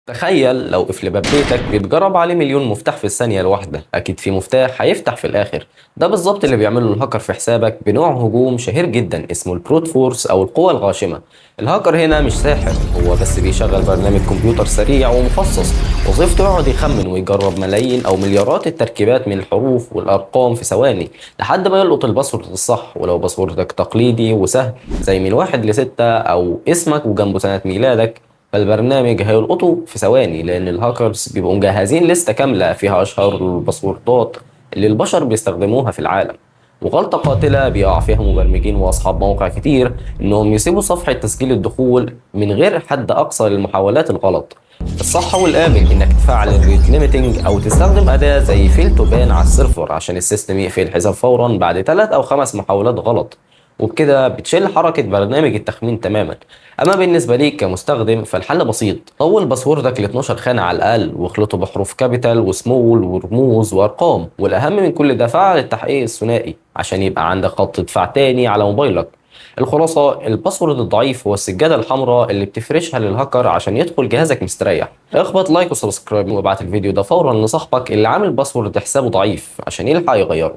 تخيل لو قفل باب بيتك بيتجرب عليه مليون مفتاح في الثانية الواحدة، أكيد في مفتاح هيفتح في الآخر. ده بالظبط اللي بيعمله الهاكر في حسابك بنوع هجوم شهير جدا اسمه ال brute force أو القوة الغاشمة. الهاكر هنا مش ساحر، هو بس بيشغل برنامج كمبيوتر سريع ومخصص، وظيفته يقعد يخمن ويجرب ملايين أو مليارات التركيبات من الحروف والأرقام في ثواني لحد ما يلقط ال password الصح. ولو password ك تقليدي وسهل زي من 1 ل6 أو اسمك وجنبه سنة ميلادك، فالبرنامج هيلقطه في ثواني، لأن الهاكرز بيبقوا مجهزين لستة كاملة فيها أشهر ال password ات اللي البشر بيستخدموها في العالم. وغلطة قاتلة بيقع فيها مبرمجين وأصحاب مواقع كتير إنهم يسيبوا صفحة تسجيل الدخول من غير حد أقصى للمحاولات الغلط. الصح والآمن إنك تفعل ال rate limiting أو تستخدم أداة زي fail2ban على ال server عشان ال system يقفل الحساب فورا بعد 3 أو 5 محاولات غلط، وبكده بتشيل حركة برنامج التخمين تماما. أما بالنسبة ليك كمستخدم فالحل بسيط، طول password ك ل 12 خانة على الأقل واخلطه بحروف capital و small ورموز وأرقام، والأهم من كل ده فعل التحقيق الثنائي عشان يبقى عندك خط دفاع تاني على موبايلك. الخلاصة، ال password الضعيف هو السجادة الحمراء اللي بتفرشها للهاكر عشان يدخل جهازك مستريح. اخبط like و subscribe وابعت الفيديو ده فورا لصاحبك اللي عامل password حسابه ضعيف عشان يلحق يغيره.